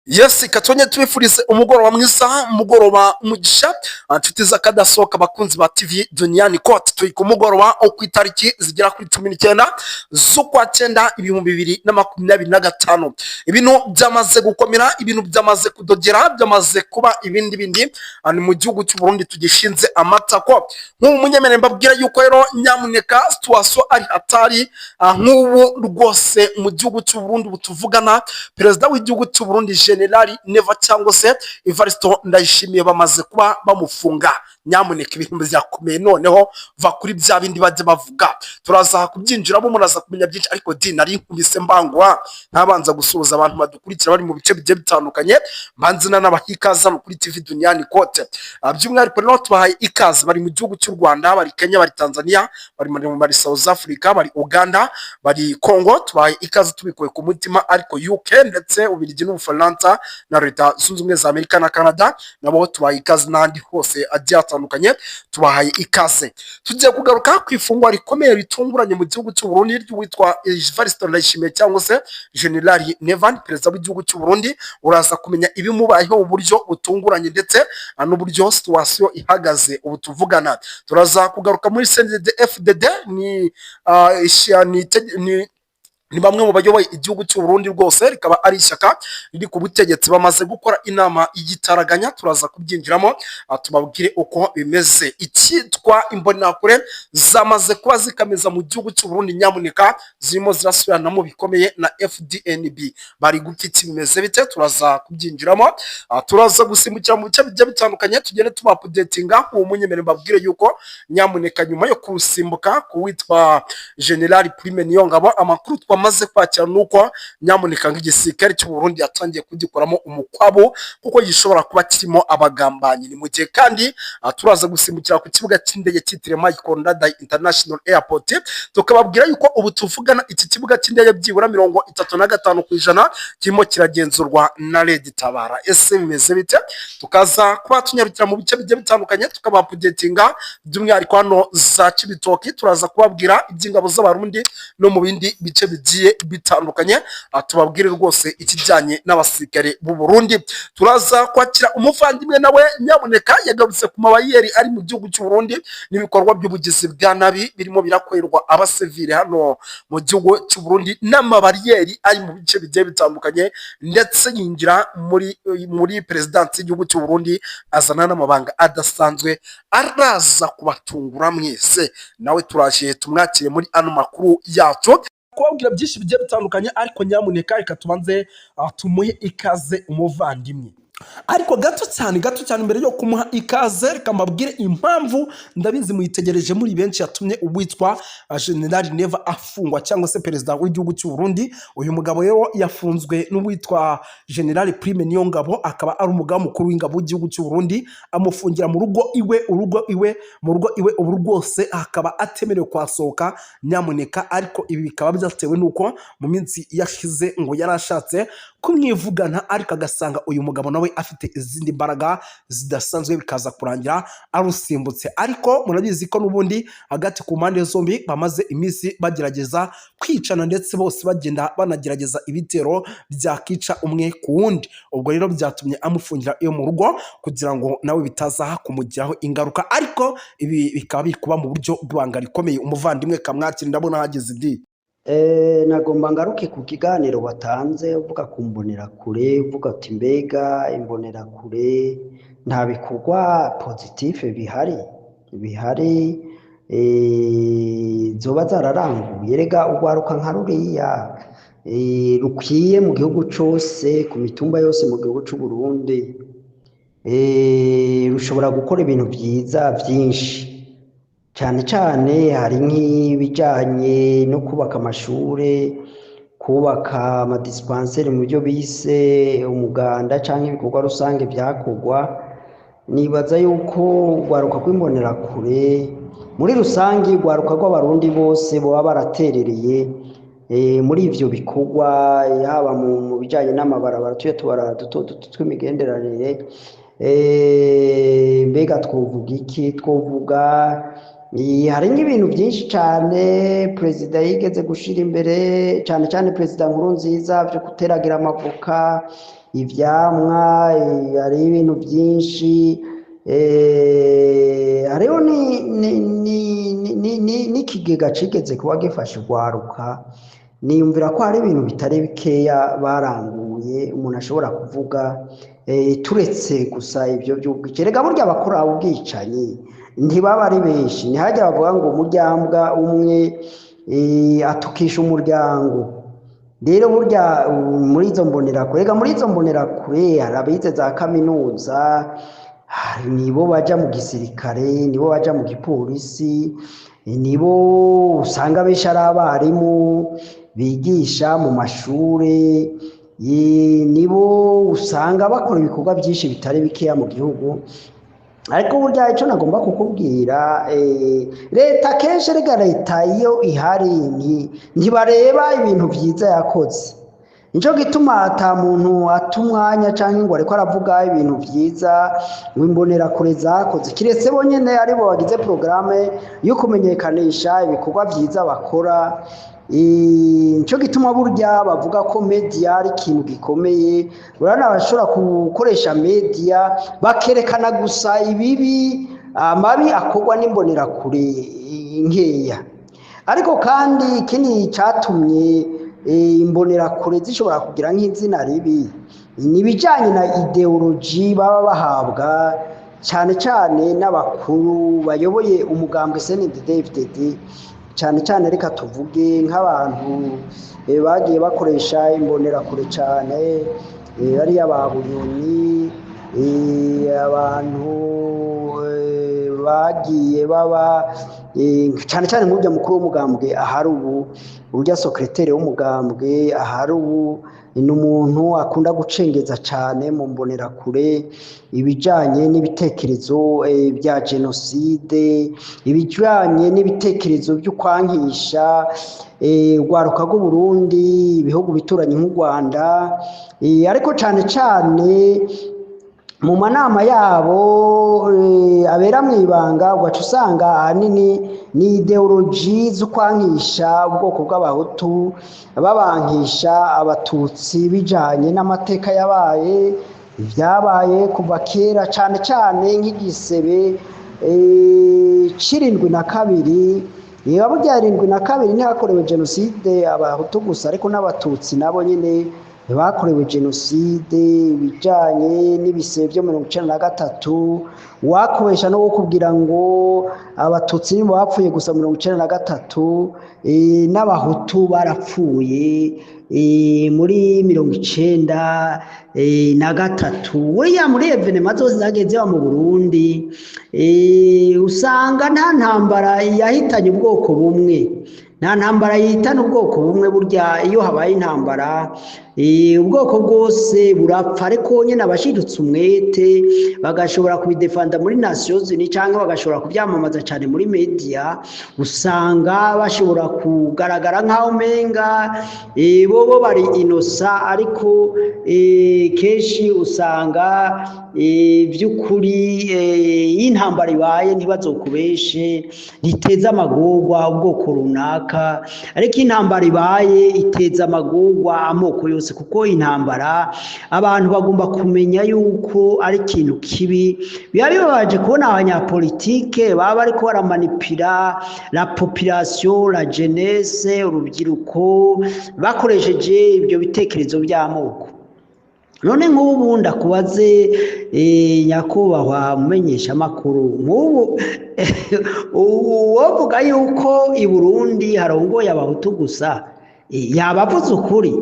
Yes, katonye tubifurize umugoroba mwiza, umugoroba umugisha, inshuti z'akadasohoka, abakunzi ba TV Duniani Kote. Turi ku mugoroba wo ku itariki zigera kuri 19 z'ukwa cyenda 2025. Ibintu byamaze gukomera, ibintu byamaze kudogera, byamaze kuba ibindi bindi. Ni mu gihugu cy'u Burundi tugishinze amatako. Nk'ubu munyemerere mbabwira yuko rero nyamuneka situation ari hatari. Nk'ubu rwose mu gihugu cy'u Burundi ubu tuvugana, perezida w'igihugu cy'u Burundi, General Neva cyangwa se Evaristo Ndayishimiye, bamaze kuba bamufunga. Nyamuneka ibintu byakomeye, noneho va kuri bya bindi bajya bavuga. Turaza kubyinjiramo, muraza kumenya byinshi, ariko di nari nkubise mbangwa ntabanza gusuhuza abantu badukurikira bari mu bice bigiye bitandukanye, mbanze n'abaha ikaze hano kuri TV Duniani Kote. By'umwihariko rero tubahaye ikaze bari mu gihugu cy'u Rwanda, bari Kenya, bari Tanzania, bari muri South Africa, bari Uganda, bari Congo. Tubahaye ikaze tubikuye ku mutima. Ariko UK ndetse Ubirigi n'Ubufaransa na Leta Zunze Ubumwe za Amerika na Canada nabo tubahaye ikaze, n'ahandi hose agiye atandukanye tubahaye ikaze. Tugiye kugaruka ku ifungwa rikomeye ritunguranye mu gihugu cy'u Burundi ry'uwitwa Evariste Ndayishimiye cyangwa se General Neva, perezida w'igihugu cy'u Burundi. Uraza kumenya ibimubayeho mu buryo butunguranye ndetse n'uburyo situation ihagaze ubu tuvugana. Turaza kugaruka muri CNDD FDD, ni bamwe mu bayoboye igihugu cy'u Burundi rwose, rikaba ari ishyaka riri ku butegetsi. Bamaze gukora inama y'igitaraganya, turaza kubyinjiramo tubabwire uko bimeze. Icyitwa Imbonerakure zamaze kuba zikameza mu gihugu cy'u Burundi, nyamuneka zirimo zirasubiranamo bikomeye na FDNB. Bari gupfa iki? Bimeze bite? Turaza kubyinjiramo. Turaza gusimbukira mu bice bigiye bitandukanye, tugende tubaupdatinga. Uwo munyemere mbabwire yuko nyamuneka nyuma yo kusimbuka kuwitwa General Prime Niyongabo, amakuru twamaze kwakira nuko nyamuneka nk'igisirikare cy'u Burundi yatangiye kugikoramo umukwabo kuko gishobora kuba kirimo abagambanyi. Ni mu gihe kandi turaza gusimbukira ku kibuga cy'indege cyitiriwe Michael Ndadaye International Airport, tukababwira yuko ubu tuvugana iki kibuga cy'indege byibura 35% kirimo kiragenzurwa na Red Tabara. Ese bimeze bite? Tukaza kuba tunyarukira mu bice bigiye bitandukanye, tukabaupdatinga by'umwihariko hano za Cibitoki, turaza kubabwira iby'ingabo z'Abarundi no mu bindi bice bigiye bitandukanye, tubabwire rwose ikijyanye n'abasirikare b'u Burundi. Turaza kwakira umuvandimwe nawe nyamuneka yagarutse ku mabariyeri ari mu gihugu cy'u Burundi n'ibikorwa by'ubugizi bwa nabi birimo birakorerwa abasivile hano mu gihugu cy'u Burundi n'amabariyeri ari mu bice bigiye bitandukanye, ndetse yinjira muri perezidansi y'igihugu cy'u Burundi azana n'amabanga adasanzwe araza kubatungura mwese. Nawe turaje tumwakire muri ano makuru yacu, kubabwira byinshi bigiye bitandukanye. Ariko nyamuneka reka tubanze tumuhe ikaze umuvandimwe. Ariko gato cyane, gato cyane, mbere yo kumuha ikaze reka mbabwire impamvu, ndabizi muyitegereje muri benshi, yatumye uwitwa General Neva afungwa cyangwa se perezida w'igihugu cy'u Burundi. Uyu mugabo rero yafunzwe n'uwitwa General Prime Niyongabo, akaba ari umugaba mukuru w'ingabo w'igihugu cy'u Burundi, amufungira mu rugo iwe, urugo iwe, mu rugo iwe. Ubu rwose akaba atemerewe kuhasohoka nyamuneka. Ariko ibi bikaba byatewe n'uko mu minsi yashize ngo yari ashatse kumwivugana, ariko agasanga uyu mugabo nawe afite izindi mbaraga zidasanzwe, bikaza kurangira arusimbutse. Ariko murabizi ko n'ubundi hagati ku mpande zombi bamaze iminsi bagerageza kwicana, ndetse bose bagenda banagerageza ibitero byakica umwe ku wundi. Ubwo rero byatumye amufungira iyo mu rugo kugira ngo nawe bitaza kumugiraho ingaruka, ariko ibi bikaba biri kuba mu buryo bw'ibanga rikomeye. Umuvandimwe kamwakira, ndabona hageze di. Nagomba ngaruke ku kiganiro watanze uvuga ku mbonerakure, uvuga ati mbega imbonerakure nta bikorwa positif bihari zoba zararanguye. Rega urwaruka nka ruriya rukwiye mu gihugu cose, ku mitumba yose mu gihugu c'u Burundi, rushobora gukora ibintu vyiza vyinshi. Cane cane hari nk'ibijanye no kubaka amashure, kubaka amadispensaires mu byo bise umuganda canke ibikorwa rusange vyakorwa. Nibaza yuko urwaruka rw'imbonerakure muri rusange, urwaruka rw'Abarundi bose boba baraterereye muri ivyo bikorwa, yaba mu bijanye n'amabarabara, tuye tubarabara duto duto tw'imigenderanire. Mbega twovuga iki? Twovuga Hari n'ibintu byinshi cyane perezida yigeze gushira imbere, cyane cyane perezida Nkurunziza, byo guteragira amavoka, ivyamwa. Hari ibintu byinshi, hariho n'ikigega cigeze kuba gifasha urwaruka. Niyumvira ko hari ibintu bitari bikeya baranguye umuntu ashobora kuvuga, turetse gusa ibyo by'ubwicanyi. Erega burya abakora ubwicanyi ntibaba ari benshi. Ntihajya bavuga ngo umuryambwa umwe atukisha umuryango. Rero burya muri izo mbonerakure, erega muri izo mbonerakure hari abize za kaminuza, nibo baja mu gisirikare, nibo baja mu gipolisi, nibo usanga benshi ari abarimu bigisha mu mashure, nibo usanga bakora ibikorwa byinshi bitari bikeya mu gihugu. Ariko burya icyo nagomba kukubwira, leta kenshi, erega leta iyo ihari ntibareba ibintu byiza yakoze. Nico gituma ata muntu ata umwanya canke ngo ariko aravuga ibintu vyiza ngo imbonerakure zakoze, kiretse bo nyene aribo bagize porogaramu yo kumenyekanisha ibikorwa vyiza bakora. Nico gituma burya bavuga ko media ari ikintu gikomeye. Urabona bashobora gukoresha media bakerekana gusa ibibi, amabi akorwa n'imbonerakure nkeya. Ariko kandi ikindi catumye imbonerakure zishobora kugira nk'izina ribi ni ibijanye na idéologie baba bahabwa cyane cyane n'abakuru bayoboye umugambwe CNDD-FDD. Cyane cyane reka tuvuge nk'abantu bagiye bakoresha imbonerakure cyane, bariya ba Bunyoni, abantu bagiye baba cyane cyane nk'urya mukuru w'umugambwe ahari ubu, urya secrétaire w'umugambwe ahari ubu, ni umuntu akunda gucengeza cyane mu mbonerakure ibijyanye n'ibitekerezo bya jenoside, ibijyanye n'ibitekerezo byo kwankisha urwaruka rw'Uburundi ibihugu bituranye nk'u Rwanda. Ariko cyane cyane mu manama yabo abera mu ibanga, ugaca usanga ahanini ni idéologie zo kwankisha ubwoko bw'Abahutu, babankisha Abatutsi, bijanye n'amateka yabaye, ibyabaye kuva kera, cyane cyane nk'igisebe c'72. Niba burya 72 ntihakorewe jenoside Abahutu gusa, ariko n'Abatutsi nabo nyine bakorewe jenoside. Ibijyanye n'ibisebe byo 93, wakoresha no kukubwira ngo Abatutsi nibo bapfuye gusa 93, n'Abahutu barapfuye muri 93. Buriya muri événements zose zagiye ziba mu Burundi, usanga nta ntambara yahitanye ubwoko bumwe, nta ntambara yihitana ubwoko bumwe. Burya iyo habaye intambara, ubwoko bwose burapfa, ariko nyine abashidutse umwete bagashobora kubidefanda muri Nations Unies cyangwa bagashobora kubyamamaza cyane muri media, usanga bashobora kugaragara nk'aho umenga bobo bari innocents. Ariko kenshi usanga by'ukuri iyo intambara ibaye, ntibazokubeshe, ntiteza amagorwa ubwoko runaka, ariko intambara ibaye iteza amagorwa amoko yose, kuko intambara abantu bagomba kumenya yuko ari ikintu kibi. Biba bibabaje kubona abanyapolitike baba bariko baramanipira la population, la jeunesse, urubyiruko, bakoresheje ibyo bitekerezo by'amoko. None nk'ubu ndakubaze, nyakubahwa mumenyeshamakuru, nk'ubu uwovuga yuko i Burundi harongoye Abahutu gusa, yaba avuze ukuri?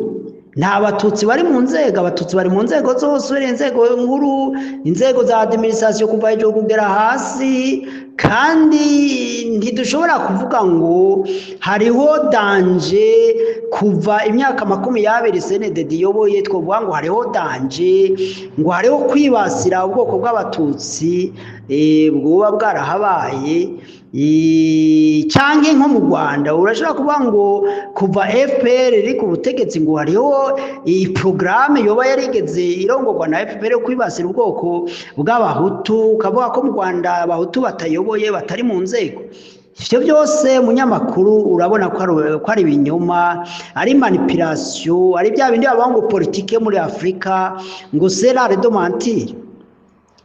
Nta Batutsi bari mu nzego? Abatutsi bari mu nzego zose, uhereye inzego nkuru, inzego za administration, kuva hejuru kugera hasi. Kandi ntidushobora kuvuga ngo hariho danger. Kuva imyaka 20 CNDD iyoboye, twovuga ngo hariho danger, ngo hariho kwibasira ubwoko bw'Abatutsi bwoba bwarahabaye, canke nko mu Rwanda urashobora kuvuga ngo kuva FPR iri ku butegetsi ngo hariho iyi porogaramu yoba yarigeze irongorwa na FPR yo kwibasira ubwoko bw'Abahutu, ukavuga ko mu Rwanda Abahutu batayoboye, batari mu nzego. Ivyo byose, munyamakuru, urabona ko ari ibinyoma, ari manipulation, ari bya bindi bavuga ngo politike muri Afurika ngo c'est l'art de mentir.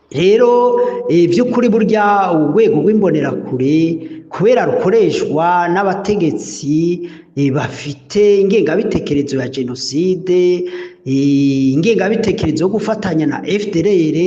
Rero by'ukuri burya urwego rw'Imbonerakure, kubera rukoreshwa n'abategetsi bafite ingengabitekerezo ya jenoside, ingengabitekerezo yo gufatanya na FDLR,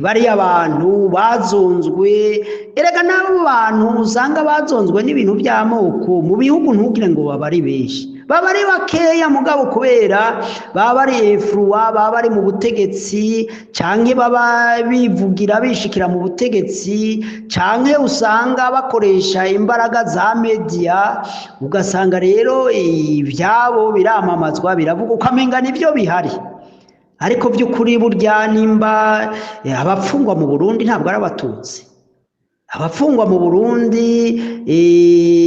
bariya abantu bazonzwe. Erega n'abo bantu usanga bazonzwe n'ibintu by'amoko mu bihugu, ntugire ngo baba ari benshi, baba ari bakeya, mugabo kubera baba bari influents, baba bari mu butegetsi, canke baba bivugira bishikira mu butegetsi, canke usanga bakoresha imbaraga za media, ugasanga rero ibyabo biramamazwa, biravuga, ukamenga nibyo bihari. Ariko by'ukuri burya nimba abapfungwa mu Burundi ntabwo ari Abatutsi abapfungwa mu Burundi,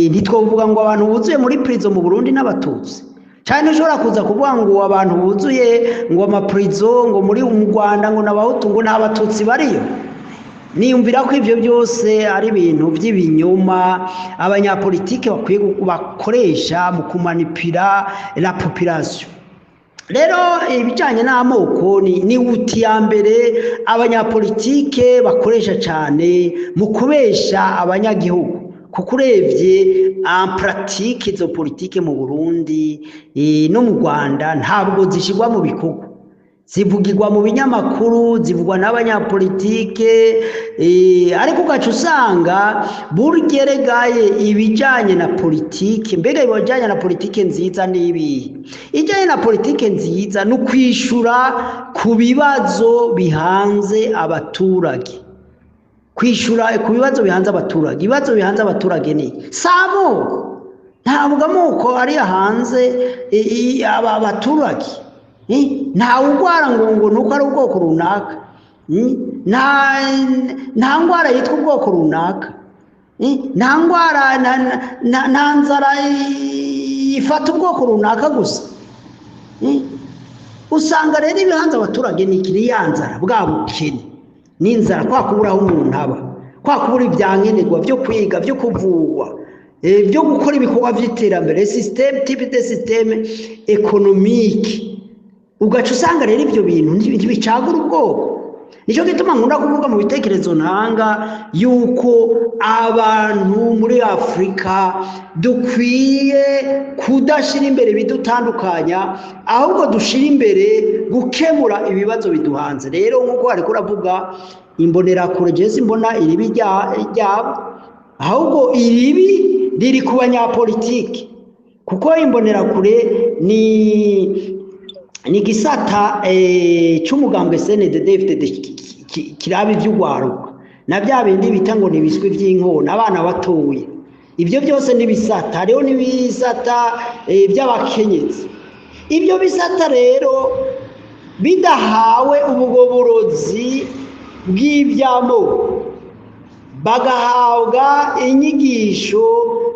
ntitwovuga ngo abantu buzuye muri prison mu Burundi n'Abatutsi cyane. Ushobora kuza kuvuga ngo abantu buzuye ngo amaprison ngo muri mu Rwanda ngo n'Abahutu, ngo nta Batutsi bariyo. Niyumvira ko ibyo byose ari ibintu by'ibinyoma abanyapolitike bakwiye bakoresha mu kumanipira la population. Rero ibijyanye n'amoko ni outil ya mbere abanyapolitike bakoresha cyane mu kubesha abanyagihugu, kuko urebye en pratique izo politike mu Burundi no mu Rwanda ntabwo zishyirwa mu bikorwa, zivugirwa mu binyamakuru, zivugwa n'abanyapolitike, ariko ugaca usanga burgeregaye ibijyanye na politike. Mbega ibijyanye na politike nziza ni ibihe? Ijyanye na politike nziza ni ukwishura ku bibazo bihanze abaturage, kwishura ku bibazo bihanze abaturage. Ibibazo bihanze abaturage ni si amoko, ntabwo amoko ari hanze aba abaturage. Ntawe urwara ngo nuko ari ubwoko runaka. Nta ndwara yitwa ubwoko runaka. Nta ndwara, nta nzara ifata ubwoko runaka gusa. Usanga rero ibihanze abaturage ni iki? Ni ya nzara, bwa bukene n'inzara, kwa kubura aho umuntu aba, kwa kubura ibyankenerwa byo kwiga, byo kuvurwa, byo gukora ibikorwa by'iterambere, système, type de système économique. Ugaca usanga rero ibyo bintu ntibicagura ubwoko. Nicyo gituma nkunda kuvuga mu bitekerezo ntanga yuko abantu muri Afurika dukwiye kudashyira imbere ibidutandukanya, ahubwo dushyira imbere gukemura ibibazo biduhanze. Rero nk'uko ariko uravuga Imbonerakure, jesi mbona iribi ryabo, ahubwo iribi riri ku banyapolitiki, kuko Imbonerakure ni igisata c'umugambwe CNDD-FDD kiraba ivy'ugwaruka na bya bindi bita ngo ni ibiswi vy'inkona, abana batoye. Ibyo byose n'ibisata, hariho n'ibisata by'abakenyezi. Ibyo bisata rero bidahawe ubugoborozi bw'iby'amoko, bagahabwa inyigisho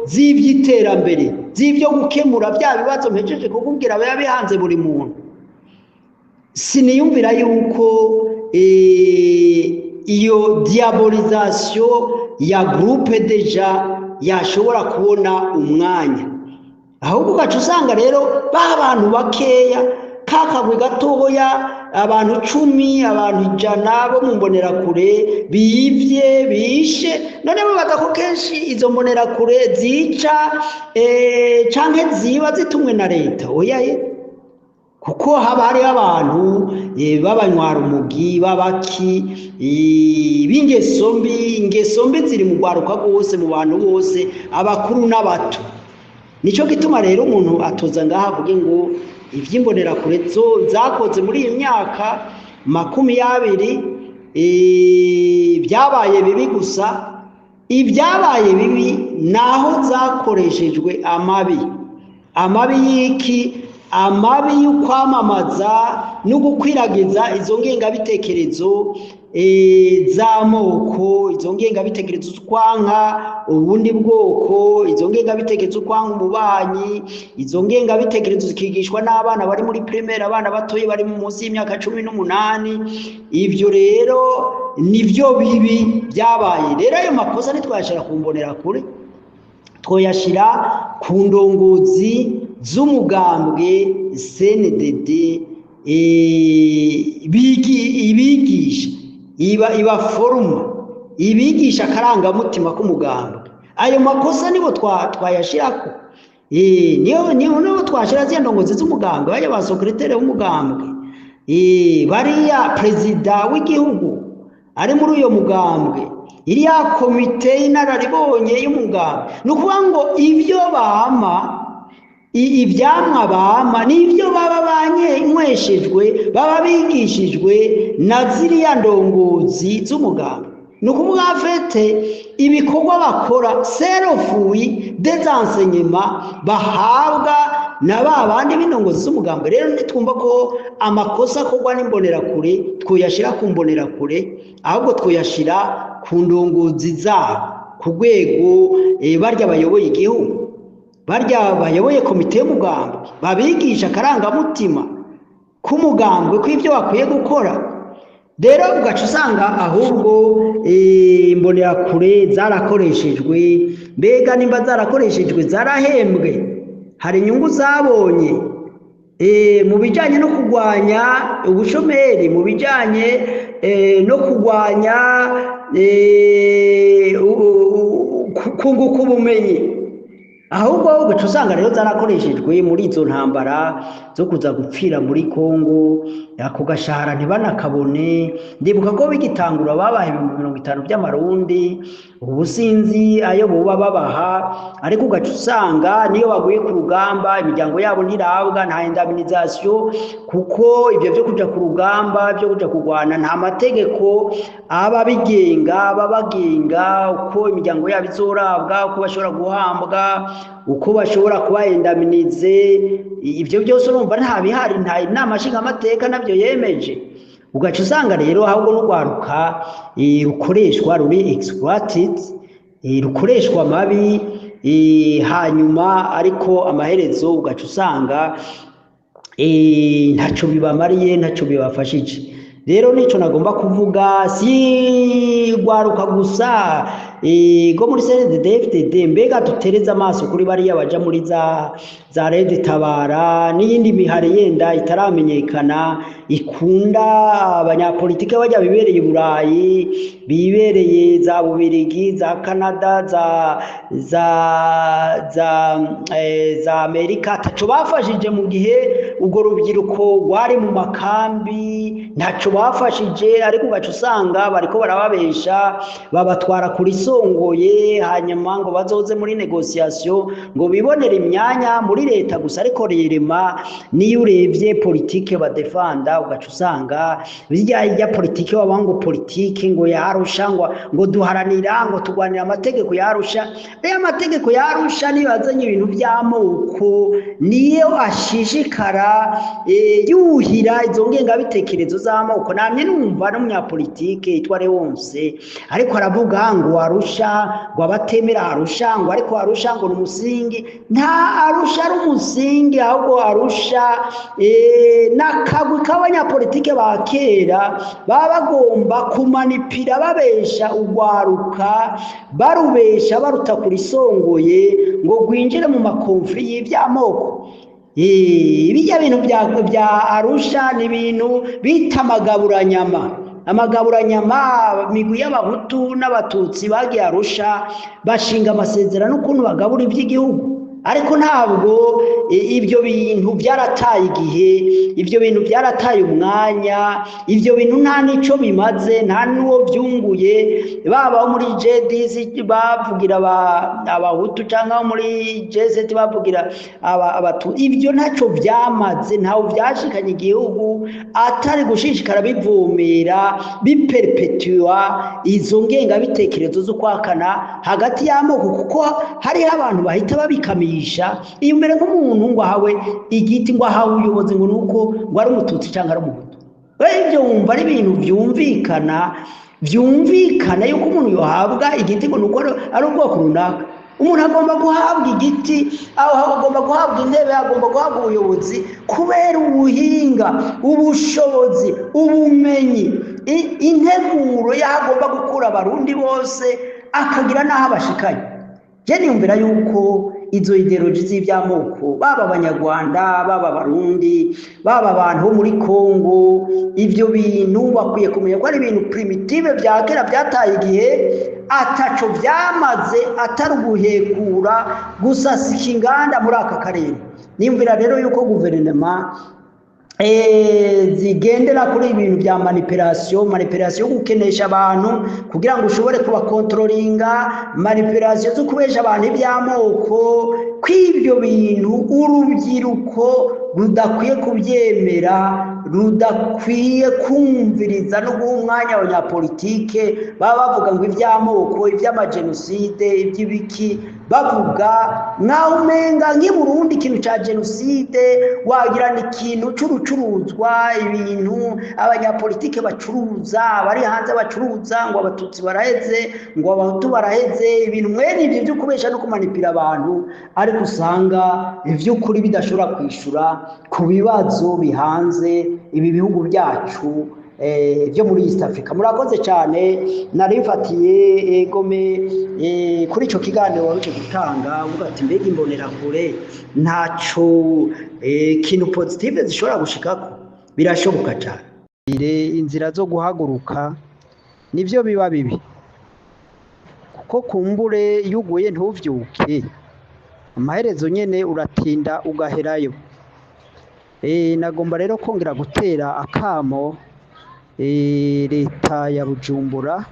z'iby'iterambere, z'ibyo gukemura bya bibazo mpejeje kukubwira biba bihanze buri muntu, siniyumvira yuko iyo diabolisation ya groupe déjà yashobora kubona umwanya. Ahubwo ugaca usanga rero ba bantu bakeya, ka kagwi gatoya, abantu 10, abantu 100 bo mu Mbonerakure bivye, bishe. None bibaza ko kenshi izo Mbonerakure zica canke ziba zitumwe na leta? Oya ye, kuko haba hariho abantu b'abanywarumogi, b'abaki, b'ingeso mbi. Ingeso mbi ziri mu rwaruka rwose, mu bantu bose, abakuru n'abato. Nico gituma rero umuntu atoza ngaha avuge ngo ivy'Imbonerakure zo zakoze muri iyi myaka 20 byabaye bibi gusa. Ibyabaye bibi naho zakoreshejwe amabi. Amabi y'iki? Amabi y'ukwamamaza no gukwiragiza izo ngengabitekerezo z'amoko, izo ngengabitekerezo z'ukwanka ubundi bwoko, izo ngengabitekerezo z'ukwanka umubanyi, izo ngengabitekerezo zikigishwa n'abana bari muri primaire, abana batoyi bari munsi y'imyaka 18. Ivyo rero nivyo bibi byabaye. Rero ayo makosa ntitwayashira ku mbonerakure, twoyashira ku ndongozi z'umugambwe CNDD ibigisha ibaforuma, ibigisha akarangamutima k'umugambwe. Ayo makosa nibo twayashirako, niyo twashira ziriya ndongozi z'umugambwe, bajya ba secrétaire w'umugambwe, bariya perezida w'igihugu ari muri uyo mugambwe, iriya komite y'inararibonye y'umugambwe. Ni ukuvuga ngo ibyo bama, ivyamwa bama nibyo baba banyweshejwe, baba bigishijwe na ziriya ndongozi z'umugambwe. Ni ukuvuga fete ibikorwa bakora c'est le fruit des enseignements bahabwa na ba bandi b'indongozi z'umugambwe. Rero ntitwumva ko amakosa akorwa n'imbonerakure twoyashira ku mbonerakure, ahubwo twoyashira ku ndongozi zabo, ku rwego barya bayoboye igihugu, barya bayoboye komite y'umugambwe, babigisha akarangamutima k'umugambwe kw'ibyo bakwiye gukora. Rero ugaca usanga ahubwo imbonerakure zarakoreshejwe. Mbega nimba zarakoreshejwe, zarahembwe, hari inyungu zabonye mu bijyanye no kurwanya ubushomeri, mu bijyanye no kurwanya kunguka ubumenyi? Ahubwo ugaca usanga rero zarakoreshejwe muri izo ntambara zo kuza gupfira muri Kongo, ako gashahara ntibanakabone. Ndibuka ko bigitangura babaha 50,000 by'amarundi, ubu sinzi ayo boba babaha, ariko ugaca usanga niyo baguye ku rugamba imiryango yabo ntirabwa, nta indemnisation, kuko ibyo byo kuja ku rugamba, byo kuja kurwana, nta mategeko aba abigenga, aba abagenga uko imiryango yabo izorabwa, uko bashobora guhambwa, uko bashobora kuba indemnisés. Ibyo byose urumva nta bihari, nta inama nshingamateka nabyo yemeje. Ugaca usanga rero ahubwo n'urwaruka rukoreshwa, ruri exploited, rukoreshwa amabi, hanyuma ariko amaherezo ugaca usanga ntaco bibamariye, ntaco bibafashije. Rero nico nagomba kuvuga, si rwaruka gusa go muri CNDD-FDD. Mbega dutereze amaso kuri bariya baja muri za Red Tabara n'iyindi mihari yenda itaramenyekana ikunda abanyapolitike bajya bibereye i Burayi, bibereye za Bubirigi, za Canada, za Amerika, taco bafashije mu gihe urwo rubyiruko rwari mu makambi, ntaco bafashije. Ariko ugaca usanga bariko barababesha, babatwara kuri songoye, hanyuma ngo bazoze muri négociation ngo bibonere imyanya muri leta gusa. Ariko rerema niyo urebye politike badefanda, ugaca usanga bijya ya politike baba ngo politike ngo yarusha, ngo duharanira, ngo turwanira amategeko yarusha. Rero amategeko yarusha niyo yazanye ibintu by'amoko, niyo ashishikara yuhira izo ngengabitekerezo z'amoko. Namye numva n'umunyapolitike yitwa Leonce ariko aravuga ngo Arusha, ngo abatemera Arusha, ngo ariko Arusha ngo ni umusingi. Nta Arusha ari umusingi, ahubwo Arusha n'akagwi k'abanyapolitike ba kera baba bagomba kumanipira, babesha urwaruka, barubesha baruta kurisongoye ngo rwinjire mu ma conflits y'iby'amoko. Bijya bintu bya Arusha ni ibintu bita amagaburanyama. Amagaburanyama, migwi y'abahutu n'abatutsi bagiye Arusha bashinga amasezerano ukuntu bagabura iby'igihugu, ariko ntabwo ibyo bintu byarataye igihe, ibyo bintu byarataye umwanya, ibyo bintu nta n'ico bimaze, nta n'uwo byunguye. Baba muri G10 bavugira abahutu cyangwa muri G7 bavugira abatu, ibyo ntacyo byamaze, ntawe byashikanye igihugu, atari gushishikara bivumera, biperpetua izo ngengabitekerezo zo kwakana hagati y'amoko, kuko hariho abantu bahita babikamisha. Kubagurisha iyumvire nk'umuntu ngo ahawe igiti, ngo ahawe ubuyobozi, ngo nuko ngo ari Umututsi cyangwa ari Umuhutu. Ibyo wumva ari ibintu byumvikana yuko umuntu yohabwa igiti ngo nuko ari ubwoko runaka? Umuntu agomba guhabwa igiti, agomba guhabwa intebe, agomba guhabwa ubuyobozi kubera ubuhinga, ubushobozi, ubumenyi, integuro y'aho agomba gukura Abarundi bose, akagira n'aho abashikanye. Je niyumvira yuko izo idéologie z'iby'amoko, baba Abanyarwanda, baba Abarundi, baba abantu bo muri Kongo, ibyo bintu bakwiye kumenya ko ari ibintu primitive bya kera, byataye igihe, ataco byamaze atari uguhekura, gusasika inganda muri aka karere. Niyumvira rero yuko guverinoma zigendera kuri ibintu bya manipulation, yo gukenesha abantu kugira ngo ushobore kubakontrolinga, manipulation zo kubesha abantu iby'amoko, kw'ibyo bintu urubyiruko rudakwiye kubyemera, rudakwiye kumviriza no guha umwanya abanyapolitike baba bavuga ngo iby'amoko, iby'amajenoside, iby'ibiki, bavuga nkaho umenga nk'i Burundi ikintu cya jenoside wagira ni ikintu c'urucuruzwa, ibintu abanyapolitike bacuruza, abari hanze bacuruza, ngo Abatutsi baraheze, ngo Abahutu baraheze, ibintu mwene ibyo byo kubesha no kumanipira abantu, ariko usanga ivy'ukuri bidashobora kwishura ku bibazo bihanze ibi bihugu byacu byo muri East Africa. Murakoze cyane. Nari mfatiye egome kuri ico kiganiro waruje gutanga, uvuga ati: "Mbega imbonerakure ntaco kintu positive zishobora gushikako?" Birashoboka cyane. Inzira zo guhaguruka nivyo biba bibi, kuko kumbure iyo uguye ntuvyuke, amaherezo nyene uratinda ugaherayo. Nagomba rero kongera gutera akamo leta ya Bujumbura,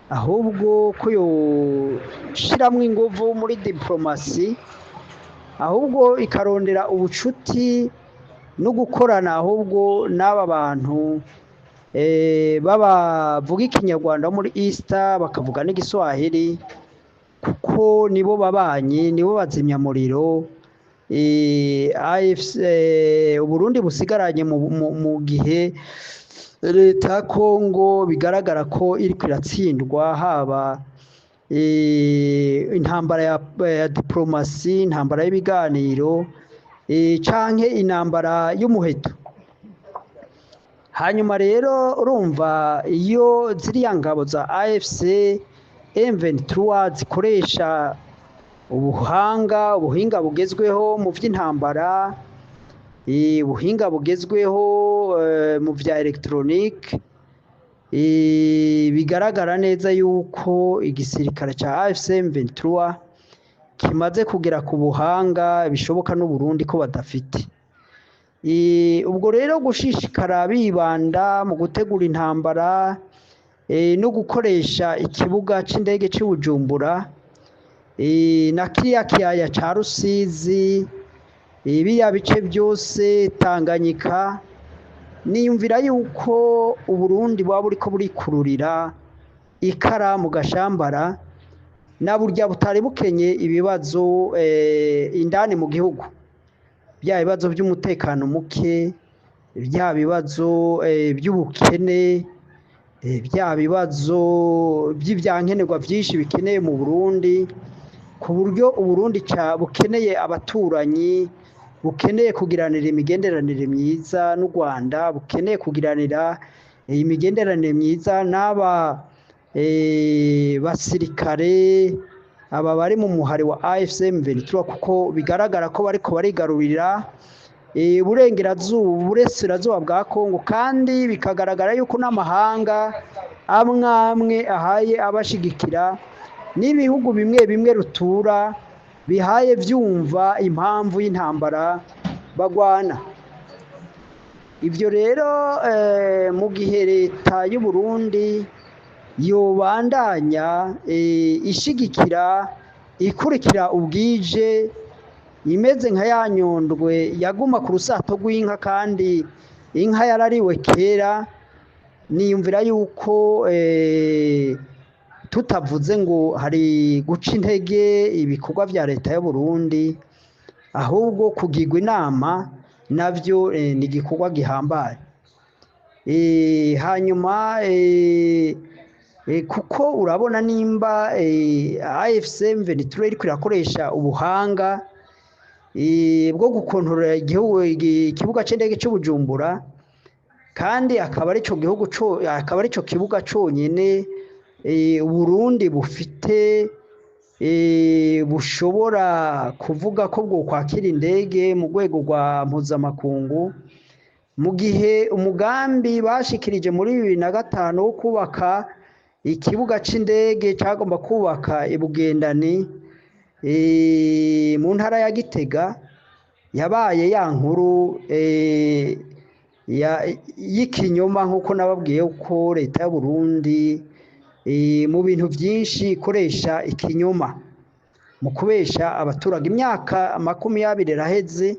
ahubwo ko yoshiramwo inguvu muri diplomasi, ahubwo ikarondera ubucuti no gukorana ahubwo n'aba bantu babavuga Ikinyarwanda bo muri East, bakavuga n'Igiswahili, kuko nibo babanyi, nibo bazimyamuriro AFC Uburundi busigaranye mu gihe leta ya Kongo bigaragara ko iriko iratsindwa, haba intambara ya diplomasi, intambara y'ibiganiro, canke intambara y'umuheto. Hanyuma rero urumva iyo ziriya ngabo za AFC M23 zikoresha ubuhanga, ubuhinga bugezweho mu vy'intambara, ubuhinga bugezweho mu vya électronique, bigaragara neza yuko igisirikare ca AFC M23 kimaze kugera ku buhanga bishoboka n'Uburundi ko badafite. Ubwo rero gushishikara bibanda mu gutegura intambara no gukoresha ikibuga c'indege c'i Bujumbura na kiriya kiyaya ca Rusizi, biriya bice byose Tanganyika, niyumvira yuko Uburundi bwaba buriko burikururira ikara mu gashambara, na burya butari bukenye ibibazo indani mu gihugu, bya bibazo by'umutekano muke, bya bibazo by'ubukene, bya bibazo by'ivyankenerwa vyinshi bikeneye mu Burundi, ku buryo Uburundi bukeneye abaturanyi, bukeneye kugiranira imigenderanire myiza n'u Rwanda, bukeneye kugiranira imigenderanire myiza n'aba basirikare aba bari mu muhari wa AFC M23, kuko bigaragara ko bariko barigarurira uburengerazuba, uburasirazuba bwa Kongo, kandi bikagaragara yuko n'amahanga amwe amwe ahaye abashigikira, n'ibihugu bimwe bimwe rutura bihaye vyumva impamvu y'intambara bagwana. Ivyo rero mu gihe leta y'u Burundi yobandanya ishigikira, ikurikira ubwije, imeze nka ya nyondwe yaguma ku rusato rw'inka kandi inka yarariwe kera, niyumvira yuko Tutavuze ngo hari guca intege ibikorwa vya leta y'Uburundi, ahubwo kugirwa inama navyo ni igikorwa gihambaye. Hanyuma kuko urabona nimba AFC M23 iriko irakoresha ubuhanga bwo gukontorora ikibuga c'indege c'Ubujumbura, kandi akaba arico gihugu co akaba arico kibuga conyene Uburundi bufite bushobora kuvuga ko bwokwakira indege mu rwego rwa mpuzamakungu, mu gihe umugambi bashikirije muri 2005 wo kubaka ikibuga c'indege cagomba kubaka i Bugendani mu ntara ya Gitega yabaye ya nkuru y'ikinyoma, nk'uko nababwiye ko leta y'Uburundi mu bintu vyinshi ikoresha ikinyoma mu kubesha abaturage. Imyaka 20 iraheze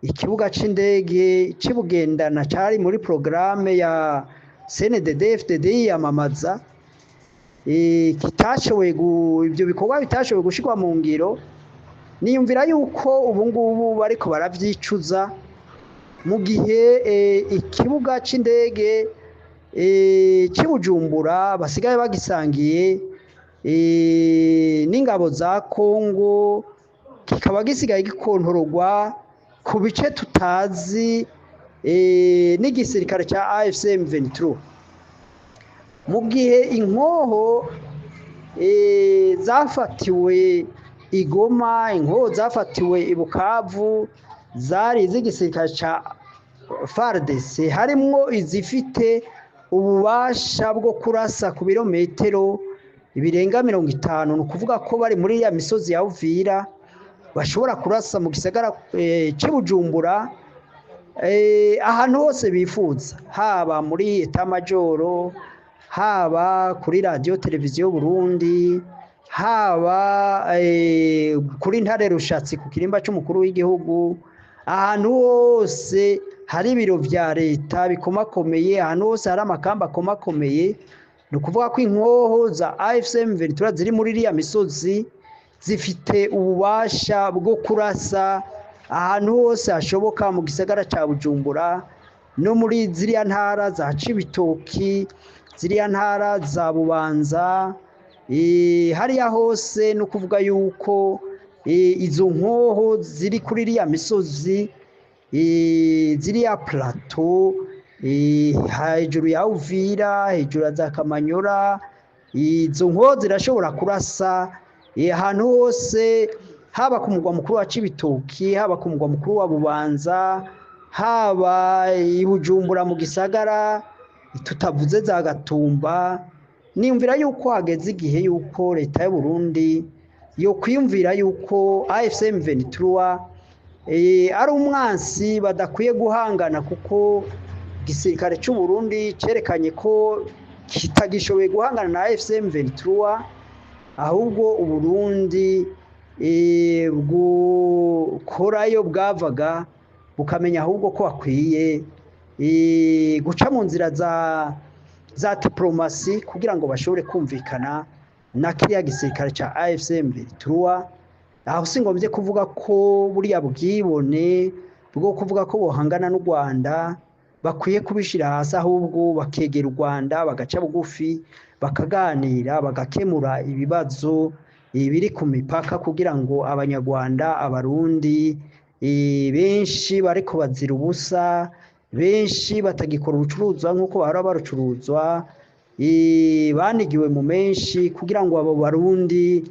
ikibuga c'indege c'i Bugendana cari muri porogaramu ya CNDD-FDD yiyamamaza, kitashoboye, ivyo bikorwa bitashoboye gushirwa mu ngiro. Niyumvira yuko ubu ngubu bariko baravyicuza, mu gihe ikibuga c'indege c'i Bujumbura basigaye bagisangiye n'ingabo za Kongo, kikaba gisigaye gikontororwa ku bice tutazi n'igisirikare ca AFC M23, mu gihe inkoho zafatiwe i Goma, inkoho zafatiwe i Bukavu zari iz'igisirikare ca FARDC, harimwo izifite ububasha bwo kurasa ku birometero birenga 50. Ni ukuvuga ko bari muri ya misozi ya Uvira bashobora kurasa mu gisagara c'i Bujumbura, ahantu hose bifuza, haba muri etat-major, haba kuri radiyo televiziyo Burundi, haba kuri Ntare Rushatsi ku kirimba c'umukuru w'igihugu, ahantu hose hari ibiro vya leta bikomakomeye, ahantu hose hari amakamba akomakomeye. Ni ukuvuga ko inkoho za AFC M23 ziri muri iriya misozi zifite ububasha bwo kurasa ahantu hose hashoboka mu gisagara ca Bujumbura no muri ziriya ntara za Cibitoki, ziriya ntara za Bubanza, hariya hose. No kuvuga yuko izo nkoho ziri kuri iriya misozi, ziriya plateau hejuru ya Uvira, hejuru ya za Kamanyora, izo nkoho zirashobora kurasa ahantu hose, haba ku mugwa mukuru wa Cibitoki, haba ku mugwa mukuru wa Bubanza, haba i Bujumbura mu gisagara, tutavuze za Gatumba. Niyumvira yuko hageze igihe yuko leta y'u Burundi yo kwiyumvira yuko AFC M23 ari umwansi badakwiye guhangana, kuko igisirikare c'u Burundi cerekanye ko kitagishoboye guhangana na AFC M23, ahubwo Uburundi bwokorayo bwavaga bukamenya ahubwo ko bakwiye guca mu nzira za diplomasi kugira ngo bashobore kumvikana na kiriya gisirikare ca AFC M23. Aho singombye kuvuga ko buriya bwibone bwo kuvuga ko bohangana n'u Rwanda bakwiye kubishira hasi, ahubwo bakegera u Rwanda, bagaca bugufi, bakaganira, bagakemura ibibazo biri ku mipaka, kugira ngo Abanyarwanda, Abarundi benshi bariko bazira ubusa, benshi batagikora ubucuruzwa nk'uko bahora barucuruzwa, banigiwe mu menshi, kugira ngo abo Barundi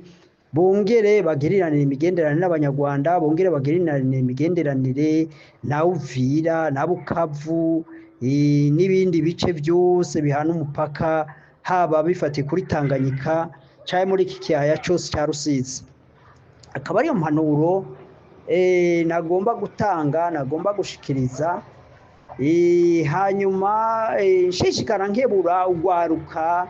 bongere bagiriranire imigenderanire n'Abanyarwanda, bongere bagiriranire imigenderanire na Uvira na Bukavu n'ibindi bice byose bihana umupaka, haba bifatiye kuri Tanganyika canke muri iki kiyaya cose ca Rusizi. Akaba ariyo mpanuro nagomba gutanga, nagomba gushikiriza. Hanyuma nshishikara nkebura urwaruka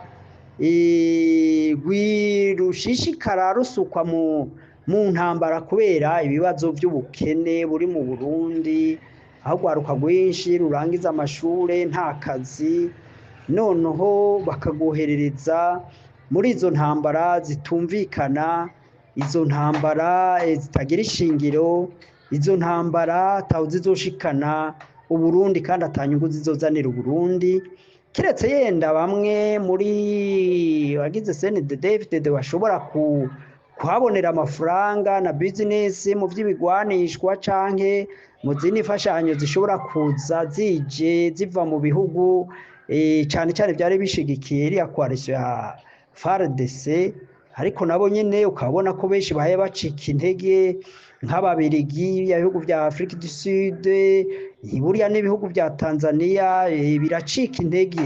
rushishikara rusukwa mu ntambara kubera ibibazo by'ubukene buri mu Burundi, aho urwaruka rwinshi rurangiza amashure nta kazi, noneho bakagoherereza Muri izo ntambara zitumvikana, izo ntambara zitagira ishingiro, izo ntambara ataho zizoshikana Uburundi kandi atanyungu zizozanira Uburundi, kiretse yenda bamwe muri bagize CNDD-FDD bashobora kuhabonera amafaranga na business mu vy'ibigwanishwa canke mu zindi mfashanyo zishobora kuza zije ziva mu bihugu, cane cane vyari bishigikiye iriya coalition ya FARDC. Ariko nabo nyene ukabona ko benshi bahaye bacika intege, nk'Ababirigi, ibihugu vya Afrique du Sud, buriya n'ibihugu vya Tanzania, biracika intege,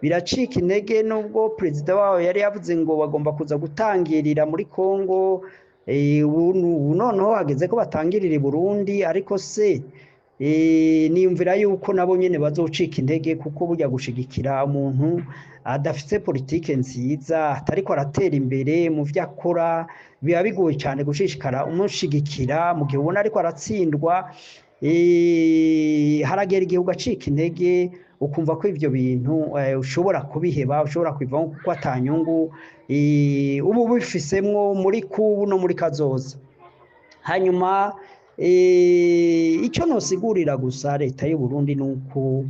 biracika intege, nubwo perezida wabo yari yavuze ngo bagomba kuza gutangirira muri Congo. Ubu noneho hageze ko batangirira i Burundi, ariko se niyumvira yuko nabo nyene bazocika intege, kuko burya gushigikira umuntu adafise politike nziza, atariko aratera imbere mu vyo akora, biba bigoye cyane gushishikara umushigikira mu gihe ubona ariko aratsindwa. Haragera igihe ugacika intege, ukumva ko ivyo bintu ushobora kubiheba, ushobora kubivamo, kuko atanyungu ubu bifisemwo muri kubu no muri kazoza. Hanyuma icyo nosigurira gusa leta y'u Burundi nuko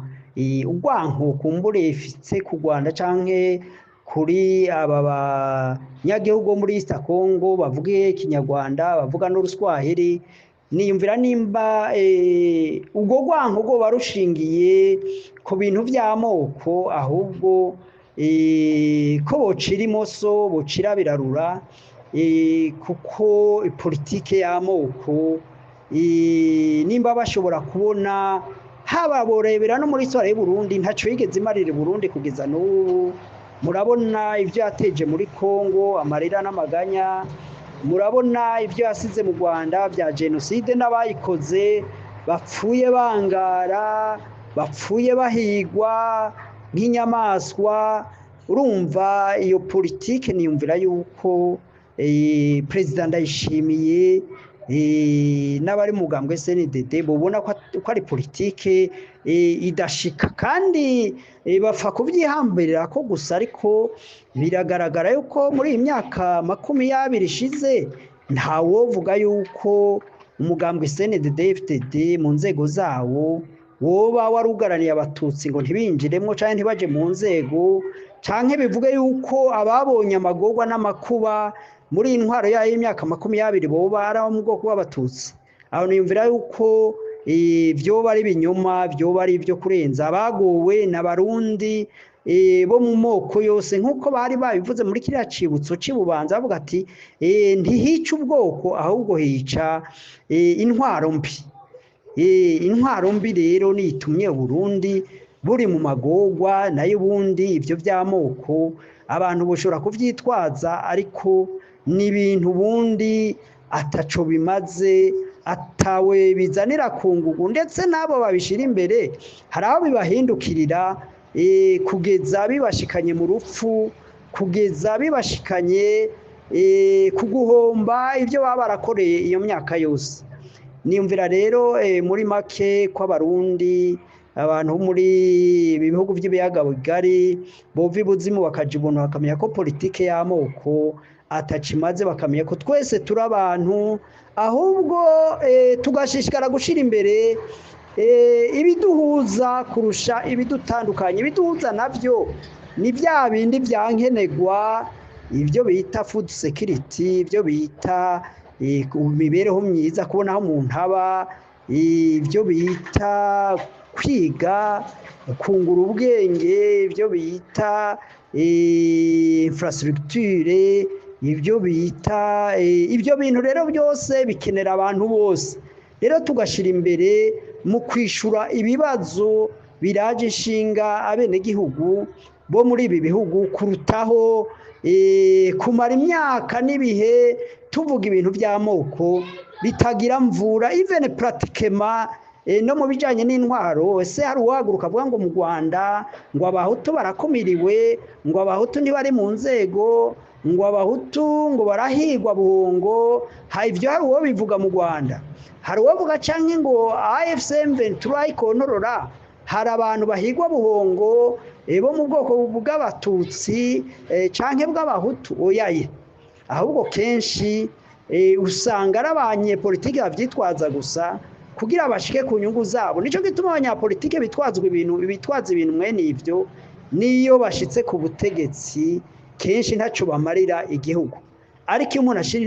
urwanko kumbure ifise ku Rwanda canke kuri aba banyagihugu bo muri East Congo bavuga Ikinyarwanda, bavuga n'Uruswahili, niyumvira nimba ubwo rwanko rwoba rushingiye ku bintu vy'amoko, ahubwo ko bocira imoso bocira birarura, kuko politike y'amoko, nimba bashobora kubona haba borebera no muri histoire y'u Burundi, ntaco yigeze imarira i Burundi kugeza n'ubu. Murabona ivyo yateje muri Congo, amarira n'amaganya, murabona ivyo yasize mu Rwanda vya genocide n'abayikoze bapfuye bangara, bapfuye bahigwa nk'inyamaswa. Urumva iyo politike niyumvira yuko Perezida Ndayishimiye n'abari mu mugambwe CNDD bobona ko ari politike idashika, kandi bapfa kuvyihambirira ko gusa. Ariko biragaragara yuko muri iyi myaka 20 ishize ntawovuga yuko umugambwe CNDD-FDD mu nzego zawo woba warugaraniye Abatutsi ngo ntibinjiremwo canke ntibaje mu nzego, canke bivuge yuko ababonye amagorwa n'amakuba muri intwaro yayo y'imyaka 20 boba ari abo mu bwoko bw'Abatutsi. Aho niyumvira yuko vyoba ari ibinyoma, vyoba ari ivyo kurenza. Abagowe n'Abarundi bo mu moko yose, nk'uko bari babivuze muri kiriya cibutso c'i Bubanza, bavuga ati ntihica ubwoko ahubwo hica intwaro mbi. Intwaro mbi rero nitumye Burundi buri mu magorwa, nayo ubundi ivyo vy'amoko abantu boshobora kuvyitwaza, ariko ni ibintu ubundi ataco bimaze, atawe bizanira kungugu, ndetse n'abo babishira imbere hari aho bibahindukirira, kugeza bibashikanye mu rupfu, kugeza bibashikanye ku guhomba ibyo baba barakoreye iyo myaka yose. Niyumvira rero muri make ko Abarundi, abantu bo muri ibi bihugu by'ibiyaga bigari, bova ibuzimu bakaja ubuntu, bakamenya ko politike y'amoko atacimaze, bakamenya ko twese turi abantu, ahubwo tugashishikara gushira imbere ibiduhuza kurusha ibidutandukanya. Ibiduhuza navyo ni vya bindi vyankenerwa, ibyo bita food security, ibyo bita imibereho myiza, kubona aho umuntu aba, ibyo bita kwiga, kungura ubwenge, ibyo bita infrastructure, ibyo bita ibyo bintu rero byose bikenera abantu bose. Rero tugashira imbere mu kwishura ibibazo biraje inshinga abenegihugu bo muri ibi bihugu, kurutaho kumara imyaka n'ibihe tuvuga ibintu by'amoko bitagira mvura. Even pratiquement no mu bijanye n'intwaro, ese hari uwahaguruka avuga ngo mu Rwanda ngo Abahutu barakumiriwe, ngo Abahutu ntibari mu nzego, ngo Abahutu ngo barahigwa buhongo? Ha ivyo hari uwo bivuga mu Rwanda? Hari uwovuga canke ngo AFC M23 ikontorora hari abantu bahigwa buhongo? bo mu bwoko bw'Abatutsi canke bw'Abahutu, oyaye. Ahubwo kenshi usanga ari abanyepolitike bavyitwaza gusa kugira bashike ku nyungu zabo. Nico gituma abanyapolitike bitwazwa ibintu, bitwaza ibintu mwene ivyo, niyo bashitse ku butegetsi kenshi ntaco bamarira igihugu. Ariko iyo umuntu ashira